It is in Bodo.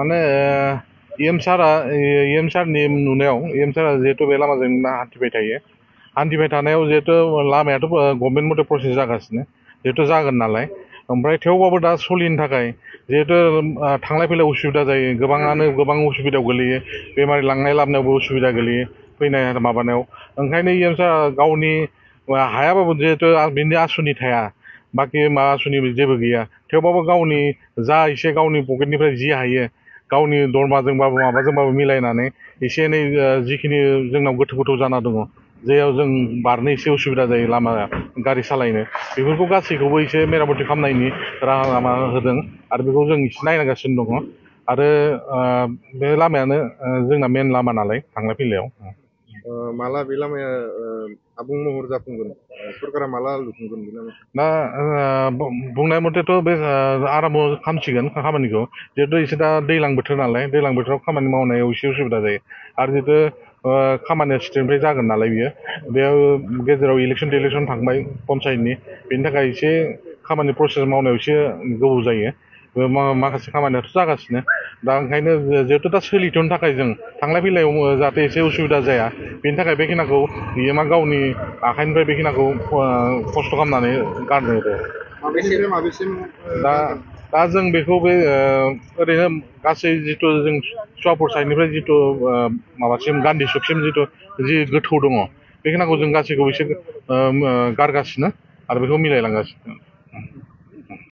माने एम सारनि नुनायाव एम सारा जिहेतु बे लामाजों हान्थिबाय थायो हान्थिबाय थानायाव जिहेतु लामायाथ' गभर्नमेन्ट मथे प्रसेस जागासिनो जिहेतु जागोन नालाय ओमफ्राय थेवबाबो दा सोलिनो थाखाय जिहेतु थांलाय फैलाय उसुबिदा जायो गोबाङानो गोबां उसुबिदायाव गोलैयो बेमारि लांनाय लाबोनायावबो उसुबिदा गोलैयो फैनाय माबानायाव ओंखायनो एम सारा गावनि हायाबाबो जिहेतु बिनि आसुनि थाया बाखि मा आसुनि जेबो गैया थेवबाबो गावनि जा एसे गावनि पकेटनिफ्राय जि हायो गावनि दरमाजोंबाबो माबाजोंबाबो मिलायनानै एसे एनै जिखिनि जोंनाव गोथौ गोथौ जाना दङ जेयाव जों बारनो एसे उसुबिदा जायो लामा गारि सालायनो बेफोरखौ गासैखौबो एसे मेरामति खालामनायनि राहा लामा होदों आरो बेखौ जों एसे नायगासिनो दङ आरो बे लामायानो जोंना मेन लामा नालाय थांलाय फैलायाव माला बे लामाया आबुं महर जाफुंगोन सरकारा माला लुफुंगोन बे लामाखौ दा बुंनाय मथेथ' बे आराम्भ खालामसिगोन खामानिखौ जिहेतु एसे दा दैज्लां बोथोर नालाय दैज्लां बोथोराव खामानि मावनायाव एसे उसुबिदा जायो आरो जिहेतु खामानिया स्टेटनिफ्राय जागोन नालाय बियो बेयाव गेजेराव इलेकसन थांबाय पन्सायतनि बेनि थाखाय एसे खामानि प्रसेस मावनायाव एसे गोबाव जायो माखासे खामानियाथ' जागासिनो दा ओंखायनो जिहेतु दा सोलिथ'नो थाखाय जों थांलाय फैलायाव जाहाथे एसे उसुबिदा जाया बेनि थाखाय बेखिनिखौ बियो मा गावनि आखाइनिफ्राय बेखिनिखौ खस्थ' खालामनानै गारनो होदो दा जों बेखौ बे ओरैनो गासै जिथु जों सुवापुर साइडनिफ्राय जिथु माबासिम गान्धी चौकसिम जिथु जि गोथौ दङ बेखिनिखौ जों गासैखौबो एसे गारगासिनो आरो बेखौ मिलायलांगासिनो